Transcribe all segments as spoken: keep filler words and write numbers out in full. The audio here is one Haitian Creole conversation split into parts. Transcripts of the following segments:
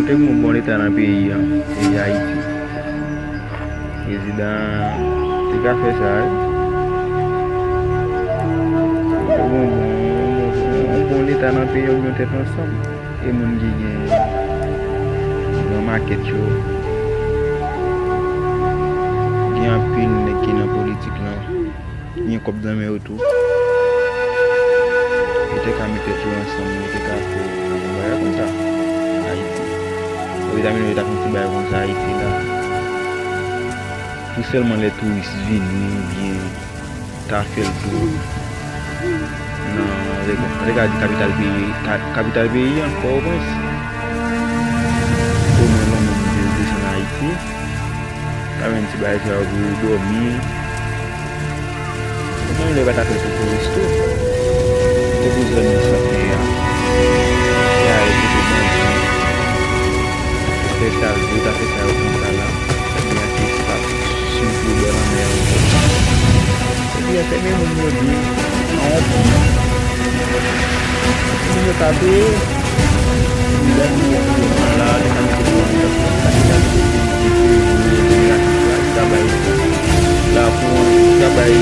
Te gen yon bon leta nan peyi an, peyi Ayiti. Prezidan te ka fè sa, wi. Te gen yon bon, yon bon, yon bon leta nan peyi an, yon tèt ansanm. E moun ki gen gran makèt yo, gen anpil nèg ki nan politik lan, gen kòb nan men yo tou. Yo te ka met tèt yo ansanm, yo te ka fè yon bagay konsa ann Ayiti. Ozetazini, yo ta fè yon ti bagay konsa Ayiti la. Pou sèlman lè touris vini, oubyen ta fè l tou nan, lè, bon, an te ka di kapital peyi, ka-, kapital peyi an, Pòtoprens. Omwen lonmen moun te desann Ayiti. Ka jwenn ti bagay sa yo pou yo dòmi. Mwen menm lè pa ta fè pou touris tou. Te pou zòn de sante a. Te ale kote bandi. Fè sa l vle, ta fè sa yo konsa la. Li achte espas sou bò lanmè a. Epi yo fèmen moun yo di, an yon pon. Moun yo tape, moun yo tape, la, li pa mete pou an lòt. Li ta bay la pou, li ta bay,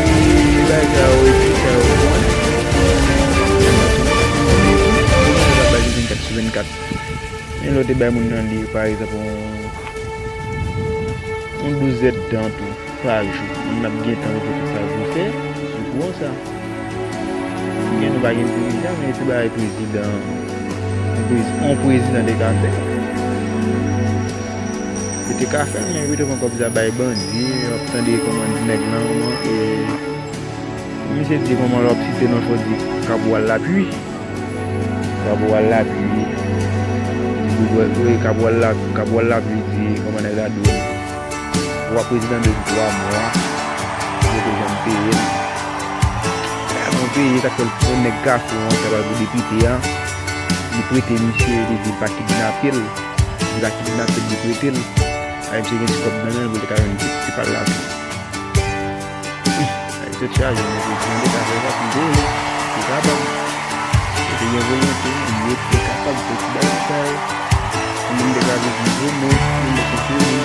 li bay sa yo, epi sa yo pran. Li ta bay li vennkat sou vennkat. Men lè w te bay moun nan li, pa egzanp, yon, yon douzèdtan tou pa jou, moun nan ap gen tan pou fè tout sa l pou fè, li pou wè sa. Gen nou pa gen dirijan, men se bagay prezidan, yon prezi-, yon prezidan te ka fè. Li te ka fè l, men yo te pran kòb sa bay bandi, w ap tande kòman di nèg lan, kòman, e, misye di kòman lè w ap site non l fò w di Kabwal Lapli. Kabwal Lapli. Wi, Kabwal Lapli, Kabwal Lapli di kòman nèg la di w ap prezidan depi twa mwa, yo te janm peye l. Yon peyi, sa k fè l, yon nèg Kafou an, sa pral pou depite a, li prete misye, li di l pa kidnape l, li pa kidnape l, li prete l. Ay, misye gen ti kòb nan men l pou l te ka jwenn ti, ti pa l la tou. Ay, tèt chaje, men prezidan te ka fè sa pou l te vle, li kapab. Li te gen volonte, li te kapab fè ti bagay sa yo. Moun te ka vin di, moun, moun te konprann,